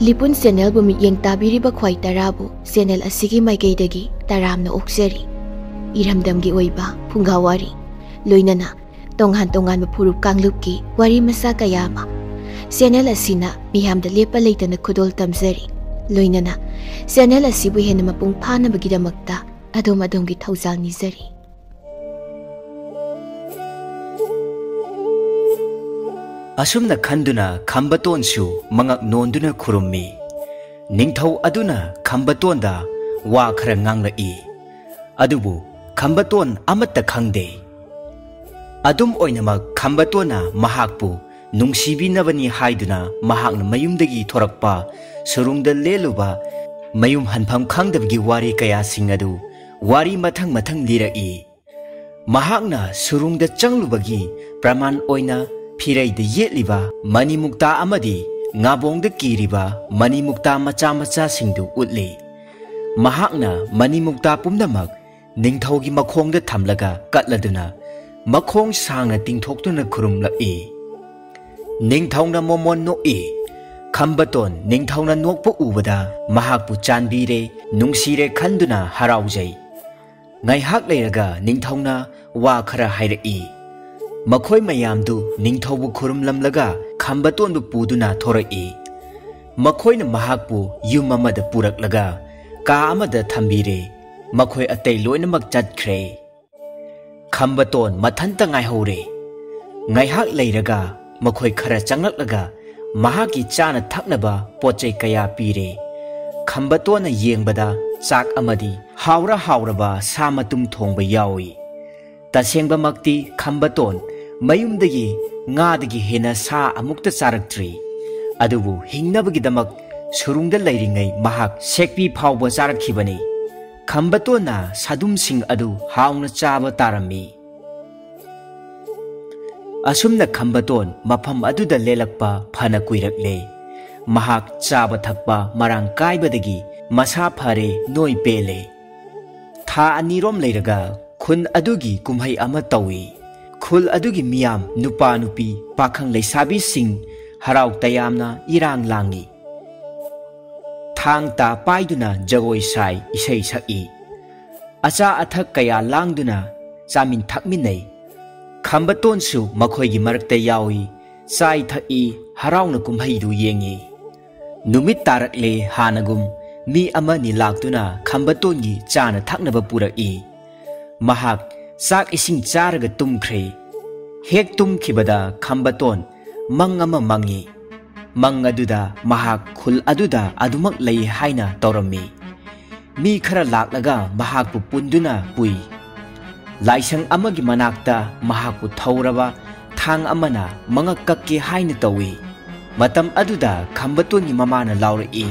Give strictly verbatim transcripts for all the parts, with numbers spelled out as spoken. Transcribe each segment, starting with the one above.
ꯂꯤꯄꯨꯟ ꯆꯦꯅꯦꯜꯕꯨ ꯃꯤꯠꯌꯦꯡ ꯇꯥꯕꯤꯔꯤꯕ ꯈ꯭ꯋꯥꯏ ꯇꯔꯥꯕꯨ ꯆꯦꯅꯦꯜ ꯑꯁꯤꯒꯤ ꯃꯥꯏꯀꯩꯗꯒꯤ ꯇꯔꯥꯝꯅ ꯑꯣꯛꯆꯔꯤ꯫ ꯏꯔꯝꯗꯝꯒꯤ ꯑꯣꯏꯕ ꯐꯨꯡꯒꯥ ꯋꯥꯔꯤ, ꯂꯣꯏꯅꯅ ꯇꯣꯉꯥꯟ ꯇꯣꯉꯥꯟꯕ ꯐꯨꯔꯨꯞ ꯀꯥꯡꯂꯨꯞꯀꯤ ꯋꯥꯔꯤ ꯃꯆꯥ ꯀꯌꯥ ꯑꯃ ꯆꯦꯅꯦꯜ ꯑꯁꯤꯅ ꯃꯤꯌꯥꯝꯗ ꯂꯦꯞꯄ ꯂꯩꯇꯅ ꯈꯨꯗꯣꯜ ꯇꯝꯖꯔꯤ꯫ ꯂꯣꯏꯅꯅ ꯆꯦꯅꯦꯜ ꯑꯁꯤꯕꯨ ꯍꯦꯟꯅ ꯃꯄꯨꯡ ꯐꯥꯅꯕꯒꯤꯗꯃꯛꯇ ꯑꯗꯣꯝ ꯑꯗꯣꯝꯒꯤ ꯊꯧꯖꯥꯜ ꯅꯤꯖꯔꯤ꯫ ꯑꯁꯨꯝꯅ ꯈꯟꯗꯨꯅ ꯈꯝꯕꯇꯣꯟꯁꯨ ꯃꯉꯛ ꯅꯣꯟꯗꯨꯅ ꯈꯨꯔꯨꯝꯃꯤ꯫ ꯅꯤꯡꯊꯧ ꯑꯗꯨꯅ ꯈꯝꯕꯇꯣꯟꯗ ꯋꯥ ꯈꯔ ꯉꯥꯡꯂꯛꯏ꯫ ꯑꯗꯨꯕꯨ ꯈꯝꯕꯇꯣꯟ ꯑꯃꯠꯇ ꯈꯪꯗꯦ꯫ ꯑꯗꯨꯝ ꯑꯣꯏꯅꯃꯛ ꯈꯝꯕꯇꯣꯟꯅ ꯃꯍꯥꯛꯄꯨ ꯅꯨꯡꯁꯤꯕꯤꯅꯕꯅꯤ ꯍꯥꯏꯗꯨꯅ ꯃꯍꯥꯛꯅ ꯃꯌꯨꯝꯗꯒꯤ ꯊꯣꯔꯛꯄ, ꯁꯨꯔꯨꯡꯗ ꯂꯦꯜꯂꯨꯕ, ꯃꯌꯨꯝ ꯍꯟꯐꯝ ꯈꯪꯗꯕꯒꯤ ꯋꯥꯔꯤ ꯀꯌꯥꯁꯤꯡ ꯑꯗꯨ ꯋꯥꯔꯤ ꯃꯊꯪ ꯃꯊꯪ ꯂꯤꯔꯛꯏ꯫ ꯃꯍꯥꯛꯅ ꯁꯨꯔꯨꯡꯗ ꯆꯪꯂꯨꯕꯒꯤ ꯄ꯭ꯔꯃꯥꯟ ꯑꯣꯏꯅ ꯐꯤꯔꯩꯗ ꯌꯦꯠꯂꯤꯕ ꯃꯅꯤꯃꯨꯛꯇꯥ ꯑꯃꯗꯤ ꯉꯥꯕꯣꯡꯗ ꯀꯤꯔꯤꯕ ꯃꯅꯤꯃꯨꯛꯇꯥ ꯃꯆꯥ ꯃꯆꯥꯁꯤꯡꯗꯨ ꯎꯠꯂꯤ꯫ ꯃꯍꯥꯛꯅ ꯃꯅꯤꯃꯨꯛꯇꯥ ꯄꯨꯝꯅꯃꯛ ꯅꯤꯡꯊꯧꯒꯤ ꯃꯈꯣꯡꯗ ꯊꯝꯂꯒ ꯀꯠꯂꯗꯨꯅ ꯃꯈꯣꯡ ꯁꯥꯡꯅ ꯇꯤꯡꯊꯣꯛꯇꯨꯅ ꯈꯨꯔꯨꯝꯂꯛꯏ꯫ ꯅꯤꯡꯊꯧꯅ ꯃꯣꯃꯣꯟ ꯅꯣꯛꯏ꯫ ꯈꯝꯕꯇꯣꯟ ꯅꯤꯡꯊꯧꯅ ꯅꯣꯛꯄ ꯎꯕꯗ ꯃꯍꯥꯛꯄꯨ ꯆꯥꯟꯕꯤꯔꯦ, ꯅꯨꯡꯁꯤꯔꯦ ꯈꯟꯗꯨꯅ ꯍꯔꯥꯎꯖꯩ꯫ ꯉꯥꯏꯍꯥꯛ ꯂꯩꯔꯒ ꯅꯤꯡꯊꯧꯅ ꯋꯥ ꯈꯔ ꯍꯥꯏꯔꯛꯏ꯫ ꯃꯈꯣꯏ ꯃꯌꯥꯝꯗꯨ ꯅꯤꯡꯊꯧꯕꯨ ꯈꯨꯔꯨꯝꯂꯝꯂꯒ ꯈꯝꯕꯇꯣꯟꯕꯨ ꯄꯨꯗꯨꯅ ꯊꯣꯔꯛꯏ꯫ ꯃꯈꯣꯏꯅ ꯃꯍꯥꯛꯄꯨ ꯌꯨꯝ ꯑꯃꯗ ꯄꯨꯔꯛꯂꯒ ꯀꯥ ꯑꯃꯗ ꯊꯝꯕꯤꯔꯦ꯫ ꯃꯈꯣꯏ ꯑꯇꯩ ꯂꯣꯏꯅꯃꯛ ꯆꯠꯈ꯭ꯔꯦ꯫ ꯈꯝꯕꯇꯣꯟ ꯃꯊꯟꯇ ꯉꯥꯏꯍꯧꯔꯦ꯫ ꯉꯥꯏꯍꯥꯛ ꯂꯩꯔꯒ ꯃꯈꯣꯏ ꯈꯔ ꯆꯪꯂꯛꯂꯒ ꯃꯍꯥꯛꯀꯤ ꯆꯥꯅ ꯊꯛꯅꯕ ꯄꯣꯠ ꯆꯩ ꯀꯌꯥ ꯄꯤꯔꯦ꯫ ꯈꯝꯕꯇꯣꯟꯅ ꯌꯦꯡꯕꯗ ꯆꯥꯛ ꯑꯃꯗꯤ ꯍꯥꯎꯔ ꯍꯥꯎꯔꯕ ꯁꯥ ꯃꯇꯨꯝ ꯊꯣꯡꯕ ꯌꯥꯎꯏ꯫ ꯇꯁꯦꯡꯕꯃꯛꯇꯤ ꯈꯝꯕꯇꯣꯟ ꯃꯌꯨꯝꯗꯒꯤ ꯉꯥꯗꯒꯤ ꯍꯦꯟꯅ ꯁꯥ ꯑꯃꯨꯛꯇ ꯆꯥꯔꯛꯇ꯭ꯔꯤ꯫ ꯑꯗꯨꯕꯨ ꯍꯤꯡꯅꯕꯒꯤꯗꯃꯛ ꯁꯨꯔꯨꯡꯗ ꯂꯩꯔꯤꯉꯩ ꯃꯍꯥꯛ ꯁꯦꯛꯄꯤ ꯐꯥꯎꯕ ꯆꯥꯔꯛꯈꯤꯕꯅꯤ꯫ ꯈꯝꯕꯇꯣꯟꯅ ꯁꯥꯗꯨꯝꯁꯤꯡ ꯑꯗꯨ ꯍꯥꯎꯅ ꯆꯥꯕ ꯇꯥꯔꯝꯃꯤ꯫ ꯑꯁꯨꯝꯅ ꯈꯝꯕꯇꯣꯟ ꯃꯐꯝ ꯑꯗꯨꯗ ꯂꯦꯜꯂꯛꯄ ꯐꯅ ꯀꯨꯏꯔꯛꯂꯦ꯫ ꯃꯍꯥꯛ ꯆꯥꯕ ꯊꯛꯄ ꯃꯔꯥꯡ ꯀꯥꯏꯕꯗꯒꯤ ꯃꯁꯥ ꯐꯔꯦ, ꯅꯣꯏ ꯄꯦꯜꯂꯦ꯫ ꯊꯥ ꯑꯅꯤꯔꯣꯝ ꯂꯩꯔꯒ ꯈꯨꯟ ꯑꯗꯨꯒꯤ ꯀꯨꯝꯍꯩ ꯑꯃ ꯇꯧꯏ꯫ ꯈꯨꯜ ꯑꯗꯨꯒꯤ ꯃꯤꯌꯥꯝ, ꯅꯨꯄꯥ ꯅꯨꯄꯤ, ꯄꯥꯈꯪ ꯂꯩꯁꯥꯕꯤꯁꯤꯡ ꯍꯔꯥꯎ ꯇꯌꯥꯝꯅ ꯏꯔꯥꯡ ꯂꯥꯡꯏ꯫ ꯊꯥꯡ ꯇꯥ ꯄꯥꯏꯗꯨꯅ ꯖꯒꯣꯏ ꯁꯥꯏ, ꯏꯁꯩ ꯁꯛꯏ꯫ ꯑꯆꯥ ꯑꯊꯛ ꯀꯌꯥ ꯂꯥꯡꯗꯨꯅ ꯆꯥꯃꯤꯟ ꯊꯛꯃꯤꯟꯅꯩ꯫ ꯈꯝꯕꯇꯣꯟꯁꯨ ꯃꯈꯣꯏꯒꯤ ꯃꯔꯛꯇ ꯌꯥꯎꯏ, ꯆꯥꯏ ꯊꯛꯏ, ꯍꯔꯥꯎꯅ ꯀꯨꯝꯍꯩꯗꯨ ꯌꯦꯡꯏ꯫ ꯅꯨꯃꯤꯠ ꯇꯥꯔꯛꯂꯦ꯫ ꯍꯥꯟꯅꯒꯨꯝ ꯃꯤ ꯑꯃꯅꯤ ꯂꯥꯛꯇꯨꯅ ꯈꯝꯕꯇꯣꯟꯒꯤ ꯆꯥꯅ ꯊꯛꯅꯕ ꯄꯨꯔꯛꯏ꯫ ꯃꯍꯥꯛ ꯆꯥꯛ ꯏꯁꯤꯡ ꯆꯥꯔꯒ ꯇꯨꯝꯈ꯭ꯔꯦ꯫ ꯍꯦꯛ ꯇꯨꯝꯈꯤꯕꯗ ꯈꯝꯕꯇꯣꯟ ꯃꯪ ꯑꯃ ꯃꯪꯏ꯫ ꯃꯪ ꯑꯗꯨꯗ ꯃꯍꯥꯛ ꯈꯨꯜ ꯑꯗꯨꯗ ꯑꯗꯨꯃꯛ ꯂꯩ ꯍꯥꯏꯅ ꯇꯧꯔꯝꯃꯤ꯫ ꯃꯤ ꯈꯔ ꯂꯥꯛꯂꯒ ꯃꯍꯥꯛꯄꯨ ꯄꯨꯟꯗꯨꯅ ꯄꯨꯏ꯫ ꯂꯥꯏꯁꯪ ꯑꯃꯒꯤ ꯃꯅꯥꯛꯇ ꯃꯍꯥꯛꯄꯨ ꯊꯧꯔꯕ ꯊꯥꯡ ꯑꯃꯅ ꯃꯉꯛ ꯀꯛꯀꯦ ꯍꯥꯏꯅ ꯇꯧꯏ꯫ ꯃꯇꯝ ꯑꯗꯨꯗ ꯈꯝꯕꯇꯣꯟꯒꯤ ꯃꯃꯥꯅ ꯂꯥꯎꯔꯛꯏ,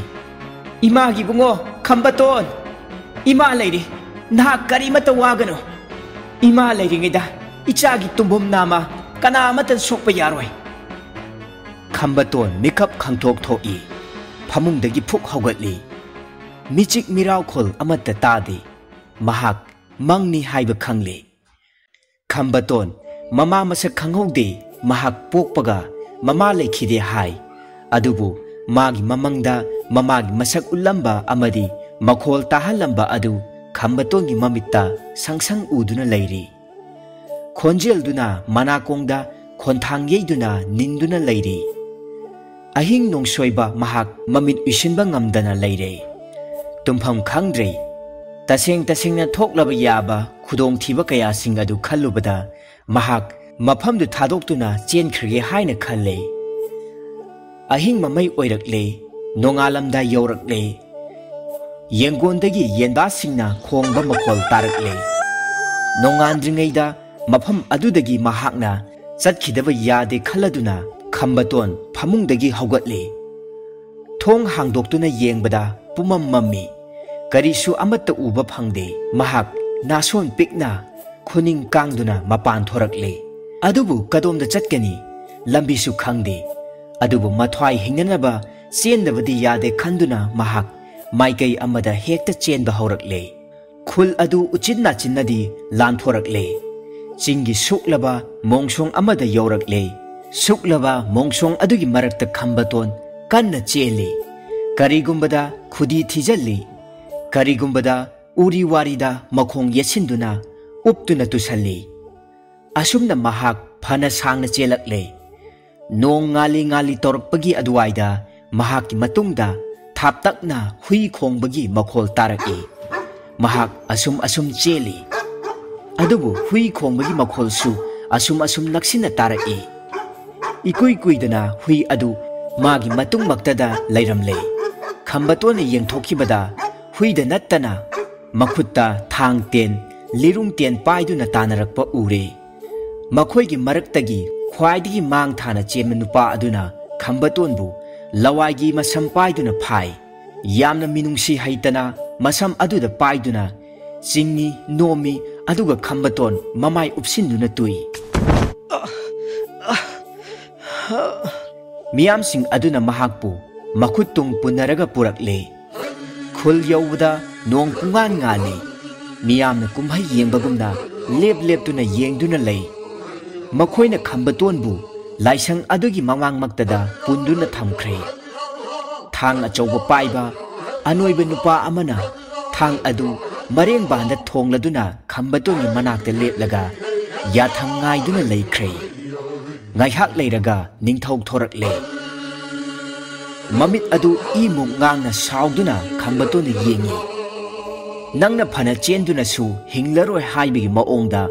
"ꯏꯃꯥꯒꯤ ꯏꯕꯨꯡꯉꯣ ꯈꯝꯕꯇꯣꯟ, ꯏꯃꯥ ꯂꯩꯔꯤ, ꯅꯍꯥꯛ ꯀꯔꯤꯃꯠꯇ ꯋꯥꯒꯅꯨ꯫ ꯏꯃꯥ ꯂꯩꯔꯤꯉꯩꯗ ꯏꯆꯥꯒꯤ ꯇꯨꯝꯐꯝ ꯅꯥꯃ ꯀꯅꯥ ꯑꯃꯠꯇ ꯁꯣꯛꯄ ꯌꯥꯔꯣꯏ꯫" ꯈꯝꯕꯇꯣꯟ ꯃꯤꯀꯞ ꯈꯪꯊꯣꯛ ꯊꯣꯛꯏ꯫ ꯐꯃꯨꯡꯗꯒꯤ ꯐꯨꯛ ꯍꯧꯒꯠꯂꯤ꯫ ꯃꯤꯆꯤꯛ ꯃꯤꯔꯥꯎꯈꯣꯜ ꯑꯃꯠꯇ ꯇꯥꯗꯦ꯫ ꯃꯍꯥꯛ ꯃꯪꯅꯤ ꯍꯥꯏꯕ ꯈꯪꯂꯦ꯫ ꯈꯝꯕꯇꯣꯟ ꯃꯃꯥ ꯃꯁꯛ ꯈꯪꯍꯧꯗꯦ꯫ ꯃꯍꯥꯛ ꯄꯣꯛꯄꯒ ꯃꯃꯥ ꯂꯩꯈꯤꯗꯦ ꯍꯥꯏ꯫ ꯑꯗꯨꯕꯨ ꯃꯥꯒꯤ ꯃꯃꯪꯗ ꯃꯃꯥꯒꯤ ꯃꯁꯛ ꯎꯠꯂꯝꯕ ꯑꯃꯗꯤ ꯃꯈꯣꯜ ꯇꯥꯍꯜꯂꯝꯕ ꯑꯗꯨ ꯈꯝꯕꯇꯣꯟꯒꯤ ꯃꯃꯤꯠꯇ ꯁꯪꯁꯪ ꯎꯗꯨꯅ ꯂꯩꯔꯤ꯫ ꯈꯣꯟꯖꯦꯜꯗꯨꯅ ꯃꯅꯥꯀꯣꯡꯗ ꯈꯣꯟꯊꯥꯡ ꯌꯩꯗꯨꯅ ꯅꯤꯟꯗꯨꯅ ꯂꯩꯔꯤ꯫ ꯑꯍꯤꯡ ꯅꯣꯡꯁꯣꯏꯕ ꯃꯍꯥꯛ ꯃꯃꯤꯠ ꯎꯏꯁꯤꯟꯕ ꯉꯝꯗꯅ ꯂꯩꯔꯦ꯫ ꯇꯨꯝꯐꯝ ꯈꯪꯗ꯭ꯔꯦ꯫ ꯇꯁꯦꯡ ꯇꯁꯦꯡꯅ ꯊꯣꯛꯂꯕ ꯌꯥꯕ ꯈꯨꯗꯣꯡꯊꯤꯕ ꯀꯌꯥꯁꯤꯡ ꯑꯗꯨ ꯈꯜꯂꯨꯕꯗ ꯃꯍꯥꯛ ꯃꯐꯝꯗꯨ ꯊꯥꯗꯣꯛꯇꯨꯅ ꯆꯦꯟꯈ꯭ꯔꯒꯦ ꯍꯥꯏꯅ ꯈꯜꯂꯦ꯫ ꯑꯍꯤꯡ ꯃꯃꯩ ꯑꯣꯏꯔꯛꯂꯦ꯫ ꯅꯣꯡꯉꯥꯜꯂꯝꯗꯥꯏ ꯌꯧꯔꯛꯂꯦ꯫ ꯌꯦꯡꯒꯣꯟꯗꯒꯤ ꯌꯦꯟꯕꯥꯁꯤꯡꯅ ꯈꯣꯡꯕ ꯃꯈꯣꯜ ꯇꯥꯔꯛꯂꯦ꯫ ꯅꯣꯡꯉꯥꯟꯗ꯭ꯔꯤꯉꯩꯗ ꯃꯐꯝ ꯑꯗꯨꯗꯒꯤ ꯃꯍꯥꯛꯅ ꯆꯠꯈꯤꯗꯕ ꯌꯥꯗꯦ ꯈꯜꯂꯗꯨꯅ ꯈꯝꯕꯇꯣꯟ ꯐꯃꯨꯡꯗꯒꯤ ꯍꯧꯒꯠꯂꯦ꯫ ꯊꯣꯡ ꯍꯥꯡꯗꯣꯛꯇꯨꯅ ꯌꯦꯡꯕꯗ ꯄꯨꯝꯃꯝ ꯃꯝꯃꯤ꯫ ꯀꯔꯤꯁꯨ ꯑꯃꯠꯇ ꯎꯕ ꯐꯪꯗꯦ꯫ ꯃꯍꯥꯛ ꯅꯥꯁꯣꯟ ꯄꯤꯛꯅ ꯈꯨꯅꯤꯡ ꯀꯥꯡꯗꯨꯅ ꯃꯄꯥꯟ ꯊꯣꯔꯛꯂꯦ꯫ ꯑꯗꯨꯕꯨ ꯀꯗꯣꯝꯗ ꯆꯠꯀꯅꯤ? ꯂꯝꯕꯤꯁꯨ ꯈꯪꯗꯦ꯫ ꯑꯗꯨꯕꯨ ꯃꯊ꯭ꯋꯥꯏ ꯍꯤꯡꯅꯅꯕ ꯆꯦꯟꯗꯕꯗꯤ ꯌꯥꯗꯦ ꯈꯟꯗꯨꯅ ꯃꯍꯥꯛ ꯃꯥꯏꯀꯩ ꯑꯃꯗ ꯍꯦꯛꯇ ꯆꯦꯟꯕ ꯍꯧꯔꯛꯂꯦ꯫ ꯈꯨꯜ ꯑꯗꯨ ꯎꯆꯤꯟ ꯅꯥꯆꯤꯟꯅꯗꯤ ꯂꯥꯟꯊꯣꯔꯛꯂꯦ꯫ ꯆꯤꯡꯒꯤ ꯁꯨꯛꯂꯕ ꯃꯣꯡꯁꯣꯡ ꯑꯃꯗ ꯌꯧꯔꯛꯂꯦ꯫ ꯁꯨꯛꯂꯕ ꯃꯣꯡꯁꯣꯡ ꯑꯗꯨꯒꯤ ꯃꯔꯛꯇ ꯈꯝꯕꯇꯣꯟ ꯀꯟꯅ ꯆꯦꯜꯂꯤ꯫ ꯀꯔꯤꯒꯨꯝꯕꯗ ꯈꯨꯗꯤ ꯊꯤꯖꯤꯜꯂꯤ, ꯀꯔꯤꯒꯨꯝꯕꯗ ꯎꯔꯤ ꯋꯥꯔꯤꯗ ꯃꯈꯣꯡ ꯌꯦꯠꯁꯤꯟꯗꯨꯅ ꯎꯞꯇꯨꯅ ꯇꯨꯁꯜꯂꯤ꯫ ꯑꯁꯨꯝꯅ ꯃꯍꯥꯛ ꯐꯅ ꯁꯥꯡꯅ ꯆꯦꯜꯂꯛꯂꯦ꯫ ꯅꯣꯡ ꯉꯥꯜꯂꯤ ꯉꯥꯜꯂꯤ ꯇꯧꯔꯛꯄꯒꯤ ꯑꯗꯨꯋꯥꯏꯗ ꯃꯍꯥꯛꯀꯤ ꯃꯇꯨꯡꯗ ꯊꯥꯞꯇꯛꯅ ꯍꯨꯏ ꯈꯣꯡꯕꯒꯤ ꯃꯈꯣꯜ ꯇꯥꯔꯛꯏ꯫ ꯃꯍꯥꯛ ꯑꯁꯨꯝ ꯑꯁꯨꯝ ꯆꯦꯜꯂꯤ꯫ ꯑꯗꯨꯕꯨ ꯍꯨꯏ ꯈꯣꯡꯕꯒꯤ ꯃꯈꯣꯜꯁꯨ ꯑꯁꯨꯝ ꯑꯁꯨꯝ ꯅꯛꯁꯤꯟꯅ ꯇꯥꯔꯛꯏ꯫ ꯏꯀꯨꯏ ꯀꯨꯏꯗꯅ ꯍꯨꯏ ꯑꯗꯨ ꯃꯥꯒꯤ ꯃꯇꯨꯡꯃꯛꯇꯗ ꯂꯩꯔꯝꯂꯦ꯫ ꯈꯝꯕꯇꯣꯟꯅ ꯌꯦꯡꯊꯣꯛꯈꯤꯕꯗ ꯍꯨꯏꯗ ꯅꯠꯇꯅ ꯃꯈꯨꯠꯇ ꯊꯥꯡ ꯇꯦꯟ, ꯂꯤꯔꯨꯡ ꯇꯦꯟ ꯄꯥꯏꯗꯨꯅ ꯇꯥꯟꯅꯔꯛꯄ ꯎꯔꯦ꯫ ꯃꯈꯣꯏꯒꯤ ꯃꯔꯛꯇꯒꯤ ꯈ꯭ꯋꯥꯏꯗꯒꯤ ꯃꯥꯡ ꯊꯥꯅ ꯆꯦꯟꯕ ꯅꯨꯄꯥ ꯑꯗꯨꯅ ꯈꯝꯕꯇꯣꯟꯕꯨ ꯂꯋꯥꯏꯒꯤ ꯃꯁꯝ ꯄꯥꯏꯗꯨꯅ ꯐꯥꯏ꯫ ꯌꯥꯝꯅ ꯃꯤꯅꯨꯡꯁꯤ ꯍꯩꯇꯅ ꯃꯁꯝ ꯑꯗꯨꯗ ꯄꯥꯏꯗꯨꯅ ꯆꯤꯡꯏ, ꯅꯣꯝꯃꯤ, ꯑꯗꯨꯒ ꯈꯝꯕꯇꯣꯟ ꯃꯃꯥꯏ ꯎꯞꯁꯤꯟꯗꯨꯅ ꯇꯨꯏ꯫ ꯃꯤꯌꯥꯝꯁꯤꯡ ꯑꯗꯨꯅ ꯃꯍꯥꯛꯄꯨ ꯃꯈꯨꯠ ꯇꯨꯡ ꯄꯨꯟꯅꯔꯒ ꯄꯨꯔꯛꯂꯦ꯫ ꯈꯨꯜ ꯌꯧꯕꯗ ꯅꯣꯡ ꯄꯨꯡꯉꯥꯟ ꯉꯥꯜꯂꯤ꯫ ꯃꯤꯌꯥꯝꯅ ꯀꯨꯝꯍꯩ ꯌꯦꯡꯕꯒꯨꯝꯅ ꯂꯦꯞ ꯂꯦꯞꯇꯨꯅ ꯌꯦꯡꯗꯨꯅ ꯂꯩ꯫ ꯃꯈꯣꯏꯅ ꯈꯝꯕꯇꯣꯟꯕꯨ ꯂꯥꯏꯁꯪ ꯑꯗꯨꯒꯤ ꯃꯃꯥꯡꯃꯛꯇꯗ ꯄꯨꯟꯗꯨꯅ ꯊꯝꯈ꯭ꯔꯦ꯫ ꯊꯥꯡ ꯑꯆꯧꯕ ꯄꯥꯏꯕ ꯑꯅꯣꯏꯕ ꯅꯨꯄꯥ ꯑꯃꯅ ꯊꯥꯡ ꯑꯗꯨ ꯃꯔꯦꯡꯕꯥꯟꯗ ꯊꯣꯡꯂꯗꯨꯅ ꯈꯝꯕꯇꯣꯟꯒꯤ ꯃꯅꯥꯛꯇ ꯂꯦꯞꯂꯒ ꯌꯥꯊꯪ ꯉꯥꯏꯗꯨꯅ ꯂꯩꯈ꯭ꯔꯦ꯫ ꯉꯥꯏꯍꯥꯛ ꯂꯩꯔꯒ ꯅꯤꯡꯊꯧ ꯊꯣꯔꯛꯂꯦ꯫ ꯃꯃꯤꯠ ꯑꯗꯨ ꯏ ꯃꯨꯛ ꯉꯥꯡꯅ ꯁꯥꯎꯗꯨꯅ ꯈꯝꯕꯇꯣꯟꯗ ꯌꯦꯡꯏ꯫ ꯅꯪꯅ ꯐꯅ ꯆꯦꯟꯗꯨꯅꯁꯨ ꯍꯤꯡꯂꯔꯣꯏ ꯍꯥꯏꯕꯒꯤ ꯃꯑꯣꯡꯗ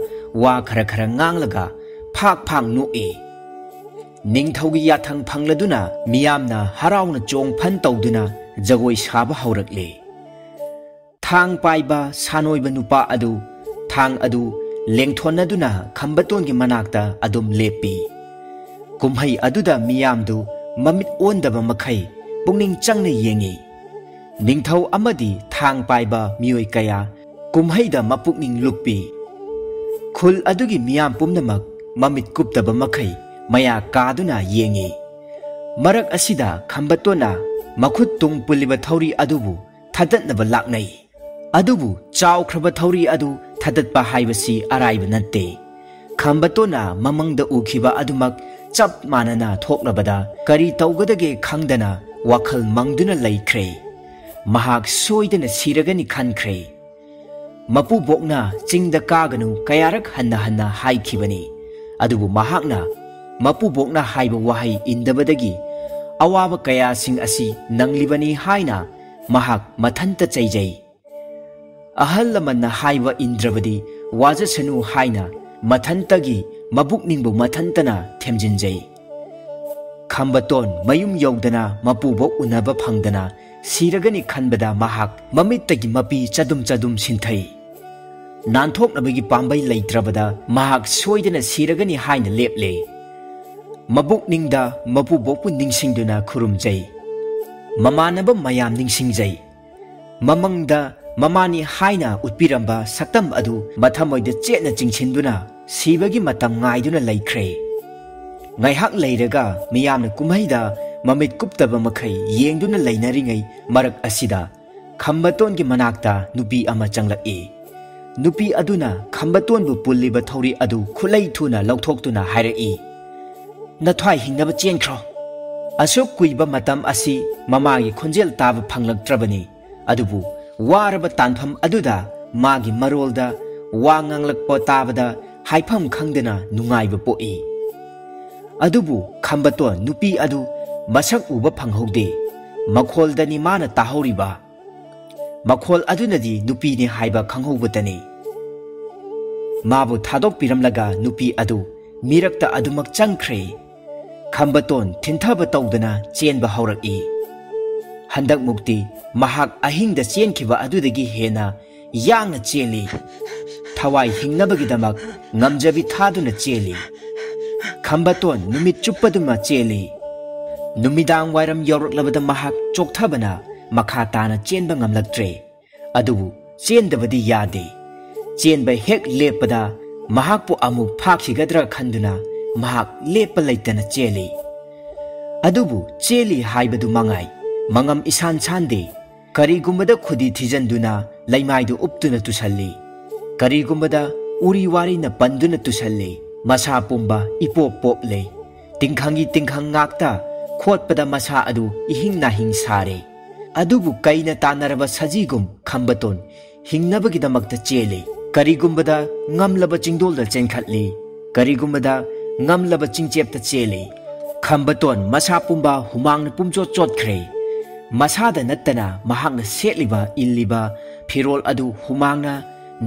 ꯋꯥ ꯈꯔ ꯈꯔ ꯉꯥꯡꯂꯒ ꯐꯥꯛ ꯐꯥꯛ ꯅꯣꯛꯏ꯫ ꯅꯤꯡꯊꯧꯒꯤ ꯌꯥꯊꯪ ꯐꯪꯂꯗꯨꯅ ꯃꯤꯌꯥꯝꯅ ꯍꯔꯥꯎꯅ ꯆꯣꯡ ꯐꯟ ꯇꯧꯗꯨꯅ ꯖꯒꯣꯏ ꯁꯥꯕ ꯍꯧꯔꯛꯂꯦ꯫ ꯊꯥꯡ ꯄꯥꯏꯕ ꯁꯥꯅꯣꯏꯕ ꯅꯨꯄꯥ ꯑꯗꯨ ꯊꯥꯡ ꯑꯗꯨ ꯂꯦꯡꯊꯣꯟꯅꯗꯨꯅ ꯈꯝꯕꯇꯣꯟꯒꯤ ꯃꯅꯥꯛꯇ ꯑꯗꯨꯝ ꯂꯦꯞꯄꯤ꯫ ꯀꯨꯝꯍꯩ ꯑꯗꯨꯗ ꯃꯤꯌꯥꯝꯗꯨ ꯃꯃꯤꯠ ꯑꯣꯟꯗꯕ ꯃꯈꯩ ꯄꯨꯛꯅꯤꯡ ꯆꯪꯅ ꯌꯦꯡꯏ꯫ ꯅꯤꯡꯊꯧ ꯑꯃꯗꯤ ꯊꯥꯡ ꯄꯥꯏꯕ ꯃꯤꯑꯣꯏ ꯀꯌꯥ ꯀꯨꯝꯍꯩꯗ ꯃꯄꯨꯛꯅꯤꯡ ꯂꯨꯞꯄꯤ꯫ ꯈꯨꯜ ꯑꯗꯨꯒꯤ ꯃꯤꯌꯥꯝ ꯄꯨꯝꯅꯃꯛ ꯃꯃꯤꯠ ꯀꯨꯞꯇꯕ ꯃꯈꯩ ꯃꯌꯥ ꯀꯥꯗꯨꯅ ꯌꯦꯡꯏ꯫ ꯃꯔꯛ ꯑꯁꯤꯗ ꯈꯝꯕꯇꯣꯟꯅ ꯃꯈꯨꯠ ꯇꯨꯡ ꯄꯨꯜꯂꯤꯕ ꯊꯧꯔꯤ ꯑꯗꯨꯕꯨ ꯊꯥꯗꯠꯅꯕ ꯂꯥꯛꯅꯩ꯫ ꯑꯗꯨꯕꯨ ꯆꯥꯎꯈ꯭ꯔꯕ ꯊꯧꯔꯤ ꯑꯗꯨ ꯊꯥꯗꯠꯄ ꯍꯥꯏꯕꯁꯤ ꯑꯔꯥꯏꯕ ꯅꯠꯇꯦ꯫ ꯈꯝꯕꯇꯣꯟꯅ ꯃꯃꯪꯗ ꯎꯈꯤꯕ ꯑꯗꯨꯃꯛ ꯆꯞ ꯃꯥꯟꯅꯅ ꯊꯣꯛꯂꯕꯗ ꯀꯔꯤ ꯇꯧꯒꯗꯒꯦ ꯈꯪꯗꯅ ꯋꯥꯈꯜ ꯃꯪꯗꯨꯅ ꯂꯩꯈ꯭ꯔꯦ꯫ ꯃꯍꯥꯛ ꯁꯣꯏꯗꯅ ꯁꯤꯔꯒꯅꯤ ꯈꯟꯈ꯭ꯔꯦ꯫ ꯃꯄꯨꯕꯣꯛꯅ ꯆꯤꯡꯗ ꯀꯥꯒꯅꯨ ꯀꯌꯥꯔꯛ ꯍꯟꯅ ꯍꯟꯅ ꯍꯥꯏꯈꯤꯕꯅꯤ, ꯑꯗꯨꯕꯨ ꯃꯍꯥꯛꯅ ꯃꯄꯨꯕꯣꯛꯅ ꯍꯥꯏꯕ ꯋꯥꯍꯩ ꯏꯟꯗꯕꯗꯒꯤ ꯑꯋꯥꯕ ꯀꯌꯥꯁꯤꯡ ꯑꯁꯤ ꯅꯪꯂꯤꯕꯅꯤ ꯍꯥꯏꯅ ꯃꯍꯥꯛ ꯃꯊꯟꯇ ꯆꯩꯖꯩ꯫ ꯑꯍꯜ ꯂꯃꯟꯅ ꯍꯥꯏꯕ ꯏꯟꯗ꯭ꯔꯕꯗꯤ ꯋꯥꯖꯁꯅꯨ ꯍꯥꯏꯅ ꯃꯊꯟꯇꯒꯤ ꯃꯕꯨꯛꯅꯤꯡꯕꯨ ꯃꯊꯟꯇꯅ ꯊꯦꯝꯖꯤꯟꯖꯩ꯫ ꯈꯝꯕꯇꯣꯟ ꯃꯌꯨꯝ ꯌꯧꯗꯅ ꯃꯄꯨꯕꯣꯛ ꯎꯅꯕ ꯐꯪꯗꯅ ꯁꯤꯔꯒꯅꯤ ꯈꯟꯕꯗ ꯃꯍꯥꯛ ꯃꯃꯤꯠꯇꯒꯤ ꯃꯄꯤ ꯆꯗꯨꯝ ꯆꯗꯨꯝ ꯁꯤꯟꯊꯩ꯫ ꯅꯥꯟꯊꯣꯛꯅꯕꯒꯤ ꯄꯥꯝꯕꯩ ꯂꯩꯇ꯭ꯔꯕꯗ ꯃꯍꯥꯛ ꯁꯣꯏꯗꯅ ꯁꯤꯔꯒꯅꯤ ꯍꯥꯏꯅ ꯂꯦꯞꯂꯦ꯫ ꯃꯕꯨꯛꯅꯤꯡꯗ ꯃꯄꯨꯕꯣꯛꯄꯨ ꯅꯤꯡꯁꯤꯡꯗꯨꯅ ꯈꯨꯔꯨꯝꯖꯩ꯫ ꯃꯃꯥꯟꯅꯕ ꯃꯌꯥꯝ ꯅꯤꯡꯁꯤꯡꯖꯩ꯫ ꯃꯃꯪꯗ ꯃꯃꯥꯅꯤ ꯍꯥꯏꯅ ꯎꯠꯄꯤꯔꯝꯕ ꯁꯛꯇꯝ ꯑꯗꯨ ꯃꯊꯃꯣꯏꯗ ꯆꯦꯠꯅ ꯆꯤꯡꯁꯤꯟꯗꯨꯅ ꯁꯤꯕꯒꯤ ꯃꯇꯝ ꯉꯥꯏꯗꯨꯅ ꯂꯩꯈ꯭ꯔꯦ꯫ ꯉꯥꯏꯍꯥꯛ ꯂꯩꯔꯒ ꯃꯤꯌꯥꯝꯅ ꯀꯨꯝꯍꯩꯗ ꯃꯃꯤꯠ ꯀꯨꯞꯇꯕ ꯃꯈꯩ ꯌꯦꯡꯗꯨꯅ ꯂꯩꯅꯔꯤꯉꯩ ꯃꯔꯛ ꯑꯁꯤꯗ ꯈꯝꯕꯇꯣꯟꯒꯤ ꯃꯅꯥꯛꯇ ꯅꯨꯄꯤ ꯑꯃ ꯆꯪꯂꯛꯏ꯫ ꯅꯨꯄꯤ ꯑꯗꯨꯅ ꯈꯝꯕꯇꯣꯟꯕꯨ ꯄꯨꯜꯂꯤꯕ ꯊꯧꯔꯤ ꯑꯗꯨ ꯈꯨꯠꯂꯩ ꯊꯨꯅ ꯂꯧꯊꯣꯛꯇꯨꯅ ꯍꯥꯏꯔꯛꯏ, "ꯅꯊ꯭ꯋꯥꯏ ꯍꯤꯡꯅꯕ ꯆꯦꯟꯈ꯭ꯔꯣ꯫" ꯑꯁꯨꯛ ꯀꯨꯏꯕ ꯃꯇꯝ ꯑꯁꯤ ꯃꯃꯥꯒꯤ ꯈꯣꯟꯖꯦꯜ ꯇꯥꯕ ꯐꯪꯂꯛꯇ꯭ꯔꯕꯅꯤ꯫ ꯑꯗꯨꯕꯨ ꯋꯥꯔꯕ ꯇꯥꯟꯐꯝ ꯑꯗꯨꯗ ꯃꯥꯒꯤ ꯃꯔꯣꯜꯗ ꯋꯥ ꯉꯥꯡꯂꯛꯄ ꯇꯥꯕꯗ ꯍꯥꯏꯐꯝ ꯈꯪꯗꯅ ꯅꯨꯡꯉꯥꯏꯕ ꯄꯣꯛꯏ꯫ ꯑꯗꯨꯕꯨ ꯈꯝꯕꯇꯣꯟ ꯅꯨꯄꯤ ꯑꯗꯨ ꯃꯁꯛ ꯎꯕ ꯐꯪꯍꯧꯗꯦ꯫ ꯃꯈꯣꯜꯗꯅꯤ ꯃꯥꯅ ꯇꯥꯍꯧꯔꯤꯕ꯫ ꯃꯈꯣꯜ ꯑꯗꯨꯅꯗꯤ ꯅꯨꯄꯤꯅꯤ ꯍꯥꯏꯕ ꯈꯪꯍꯧꯕꯇꯅꯤ꯫ ꯃꯥꯕꯨ ꯊꯥꯗꯣꯛꯄꯤꯔꯝꯂꯒ ꯅꯨꯄꯤ ꯑꯗꯨ ꯃꯤꯔꯛꯇ ꯑꯗꯨꯃꯛ ꯆꯪꯈ꯭ꯔꯦ꯫ ꯈꯝꯕꯇꯣꯟ ꯊꯤꯟꯊꯕ ꯇꯧꯗꯅ ꯆꯦꯟꯕ ꯍꯧꯔꯛꯏ꯫ ꯍꯟꯗꯛꯃꯨꯛꯇꯤ ꯃꯍꯥꯛ ꯑꯍꯤꯡꯗ ꯆꯦꯟꯈꯤꯕ ꯑꯗꯨꯗꯒꯤ ꯍꯦꯟꯅ ꯌꯥꯡꯅ ꯆꯦꯜꯂꯤ꯫ ꯊꯋꯥꯏ ꯍꯤꯡꯅꯕꯒꯤꯗꯃꯛ ꯉꯝꯖꯕꯤ ꯊꯥꯗꯨꯅ ꯆꯦꯜꯂꯤ꯫ ꯈꯝꯕꯇꯣꯟ ꯅꯨꯃꯤꯠ ꯆꯨꯞꯄꯗꯨꯃ ꯆꯦꯜꯂꯤ꯫ ꯅꯨꯃꯤꯗꯥꯡ ꯋꯥꯏꯔꯝ ꯌꯧꯔꯛꯂꯕꯗ ꯃꯍꯥꯛ ꯆꯣꯛꯊꯕꯅ ꯃꯈꯥ ꯇꯥꯅ ꯆꯦꯟꯕ ꯉꯝꯂꯛꯇ꯭ꯔꯦ꯫ ꯑꯗꯨꯕꯨ ꯆꯦꯟꯗꯕꯗꯤ ꯌꯥꯗꯦ꯫ ꯆꯦꯟꯕ ꯍꯦꯛ ꯂꯦꯞꯄꯗ ꯃꯍꯥꯛꯄꯨ ꯑꯃꯨꯛ ꯐꯥꯈꯤꯒꯗ꯭ꯔꯥ ꯈꯟꯗꯨꯅ ꯃꯍꯥꯛ ꯂꯦꯞꯄ ꯂꯩꯇꯅ ꯆꯦꯜꯂꯤ꯫ ꯑꯗꯨꯕꯨ ꯆꯦꯜꯂꯤ ꯍꯥꯏꯕꯗꯨ ꯃꯉꯥꯏ, ꯃꯉꯝ ꯏꯁꯥꯟ ꯁꯥꯟꯗꯦ꯫ ꯀꯔꯤꯒꯨꯝꯕꯗ ꯈꯨꯗꯤ ꯊꯤꯖꯤꯟꯗꯨꯅ ꯂꯩꯃꯥꯏꯗꯨ ꯎꯞꯇꯨꯅ ꯇꯨꯁꯜꯂꯤ꯫ ꯀꯔꯤꯒꯨꯝꯕꯗ ꯎꯔꯤ ꯋꯥꯔꯤꯅ ꯄꯟꯗꯨꯅ ꯇꯨꯁꯜꯂꯤ꯫ ꯃꯁꯥ ꯄꯨꯝꯕ ꯏꯄꯣꯞ ꯄꯣꯞꯂꯦ꯫ ꯇꯤꯡꯈꯪꯒꯤ ꯇꯤꯡꯈꯪ ꯉꯥꯛꯇ ꯈꯣꯠꯄꯗ ꯃꯁꯥ ꯑꯗꯨ ꯏꯍꯤꯡ ꯅꯥꯍꯤꯡ ꯁꯥꯔꯦ꯫ ꯑꯗꯨꯕꯨ ꯀꯩꯅ ꯇꯥꯟꯅꯔꯕ ꯁꯖꯤꯒꯨꯝ ꯈꯝꯕꯇꯣꯟ ꯍꯤꯡꯅꯕꯒꯤꯗꯃꯛꯇ ꯆꯦꯜꯂꯤ꯫ ꯀꯔꯤꯒꯨꯝꯕꯗ ꯉꯝꯂꯕ ꯆꯤꯡꯗꯣꯜꯗ ꯆꯦꯟꯈꯠꯂꯤ, ꯀꯔꯤꯒꯨꯝꯕꯗ ꯉꯝꯂꯕ ꯆꯤꯡꯆꯦꯞꯇ ꯆꯦꯜꯂꯤ꯫ ꯈꯝꯕꯇꯣꯟ ꯃꯁꯥ ꯄꯨꯝꯕ ꯍꯨꯃꯥꯡꯅ ꯄꯨꯝꯆꯣꯠ ꯆꯣꯠꯈ꯭ꯔꯦ꯫ ꯃꯁꯥꯗ ꯅꯠꯇꯅ ꯃꯍꯥꯛꯅ ꯁꯦꯠꯂꯤꯕ, ꯏꯜꯂꯤꯕ ꯐꯤꯔꯣꯜ ꯑꯗꯨ ꯍꯨꯃꯥꯡꯅ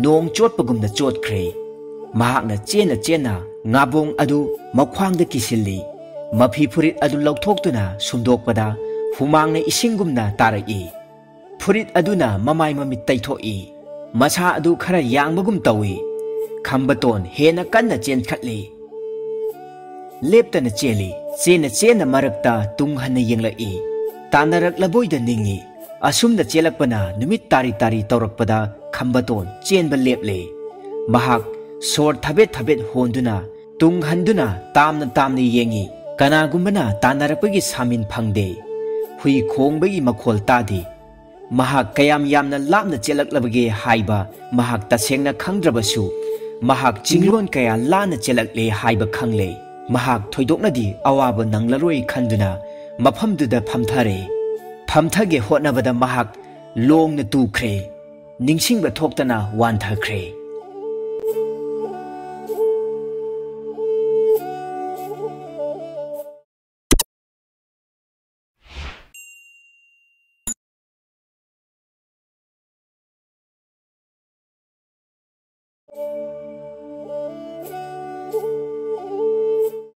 ꯅꯣꯡ ꯆꯣꯠꯄꯒꯨꯝꯅ ꯆꯣꯠꯈ꯭ꯔꯦ꯫ ꯃꯍꯥꯛꯅ ꯆꯦꯟꯅ ꯆꯦꯟꯅ ꯉꯥꯕꯣꯡ ꯑꯗꯨ ꯃꯈ꯭ꯋꯥꯡꯗ ꯀꯤꯁꯤꯜꯂꯤ꯫ ꯃꯐꯤ ꯐꯨꯔꯤꯠ ꯑꯗꯨ ꯂꯧꯊꯣꯛꯇꯨꯅ ꯁꯨꯝꯗꯣꯛꯄꯗ ꯍꯨꯃꯥꯡꯅ ꯏꯁꯤꯡꯒꯨꯝꯅ ꯇꯥꯔꯛꯏ꯫ ꯐꯨꯔꯤꯠ ꯑꯗꯨꯅ ꯃꯃꯥꯏ ꯃꯃꯤꯠ ꯇꯩꯊꯣꯛꯏ꯫ ꯃꯁꯥ ꯑꯗꯨ ꯈꯔ ꯌꯥꯡꯕꯒꯨꯝ ꯇꯧꯏ꯫ ꯈꯝꯕꯇꯣꯟ ꯍꯦꯟꯅ ꯀꯟꯅ ꯆꯦꯟꯈꯠꯂꯤ꯫ ꯂꯦꯞꯇꯅ ꯆꯦꯜꯂꯤ꯫ ꯆꯦꯟꯅ ꯆꯦꯟꯅ ꯃꯔꯛꯇ ꯇꯨꯡ ꯍꯟꯅ ꯌꯦꯡꯂꯛꯏ꯫ ꯇꯥꯟꯅꯔꯛꯂꯕꯣꯏꯗ ꯅꯤꯡꯏ꯫ ꯑꯁꯨꯝꯅ ꯆꯦꯜꯂꯛꯄꯅ ꯅꯨꯃꯤꯠ ꯇꯥꯔꯤ ꯇꯥꯔꯤ ꯇꯧꯔꯛꯄꯗ ꯈꯝꯕꯇꯣꯟ ꯆꯦꯟꯕ ꯂꯦꯞꯂꯦ꯫ ꯃꯍꯥꯛ ꯁꯣꯔ ꯊꯕꯦꯠ ꯊꯕꯦꯠ ꯍꯣꯟꯗꯨꯅ ꯇꯨꯡ ꯍꯟꯗꯨꯅ ꯇꯥꯝꯅ ꯇꯥꯝꯅ ꯌꯦꯡꯏ꯫ ꯀꯅꯥꯒꯨꯝꯕꯅ ꯇꯥꯟꯅꯔꯛꯄꯒꯤ ꯁꯥꯃꯤꯟ ꯐꯪꯗꯦ꯫ ꯍꯨꯏ ꯈꯣꯡꯕꯒꯤ ꯃꯈꯣꯜ ꯇꯥꯗꯦ꯫ ꯃꯍꯥꯛ ꯀꯌꯥꯝ ꯌꯥꯝꯅ ꯂꯥꯞꯅ ꯆꯦꯜꯂꯛꯂꯕꯒꯦ ꯍꯥꯏꯕ ꯃꯍꯥꯛ ꯇꯁꯦꯡꯅ ꯈꯪꯗ꯭ꯔꯕꯁꯨ, ꯃꯍꯥꯛ ꯆꯤꯡꯂꯣꯟ ꯀꯌꯥ ꯂꯥꯟꯅ ꯆꯦꯜꯂꯛꯂꯦ ꯍꯥꯏꯕ ꯈꯪꯂꯦ꯫ ꯃꯍꯥꯛ ꯊꯣꯏꯗꯣꯛꯅꯗꯤ ꯑꯋꯥꯕ ꯅꯪꯂꯔꯣꯏ ꯈꯟꯗꯨꯅ ꯃꯐꯝꯗꯨꯗ ꯐꯝꯊꯔꯦ꯫ ꯐꯝꯊꯒꯦ ꯍꯣꯠꯅꯕꯗ ꯃꯍꯥꯛ ꯂꯣꯡꯅ ꯇꯨꯈ꯭ꯔꯦ꯫ ꯅꯤꯡꯁꯤꯡꯕ ꯊꯣꯛꯇꯅ ꯋꯥꯟꯊꯈ꯭ꯔꯦ꯫